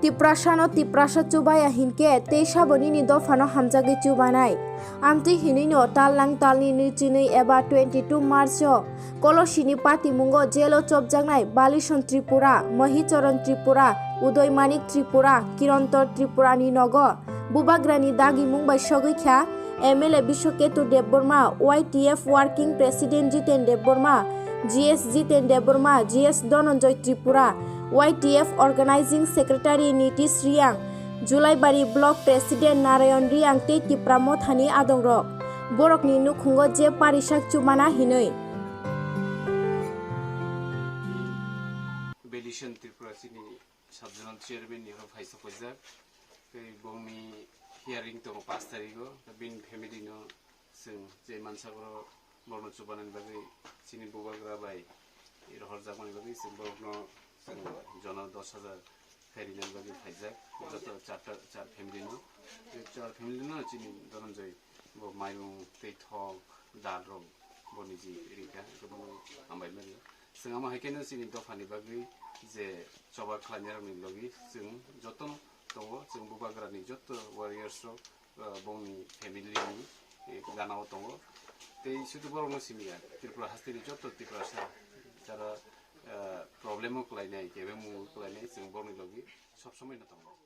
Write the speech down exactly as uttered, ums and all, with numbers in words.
Tiprasano Tiprasa chubaya hinkhe tei sabo nini dophano hamjagwi chubanai. Amtwi hinwino talnang talni nwi chinwi eba twenty two March o Kolosini patimungo jelo chopjaknai Balison Tripura, Mohichoron Tripura, Udoy Manik Tripura, Kirontor Tripura ni nogo bubagrani dagimung bai sogwi kha M L A Biswaketu Debbarma, Y T F Working President Jiten Debbarma, G S Jiten Debbarma, G S Dhananjay Tripura, Y T F Organizing Secretary Nitish Riang, Julaibari Block President Narayan Riang tei Tipra Mothani adongrok. Borokni nukhungo je parisak chubana hinwi. Belison Tripura chini Sub Zonal Chairman ni horo phaisa phaijak. Tei bongni hearing tongo pash tarigo. Bini family no chwng je mansa boro borokno chubanani bagwi chini bubagra bai rohorjakmani bagwi chwng borokno chwng jono dos hajar khairina bagwi phaijak joto charta char family no. Tei char family no chini Dhananjay bo mairung tei thok dal rok boni ji ringkha, eko bono hambai mani. Chwng amo hai kheno chini dophani bagwi je choba khlainai rokni logi chwng jotono tongo, chwng bubagrani joto warriors rok, ah, bongni family ni, eh, gana o tongo. Tei sudu borok no simi ya, Tripura hasteni joto Tiprasa jara, ah, problem o kwlainai, kebeng mung o kwlainai, chwng borokni logi sob somoi no tongo.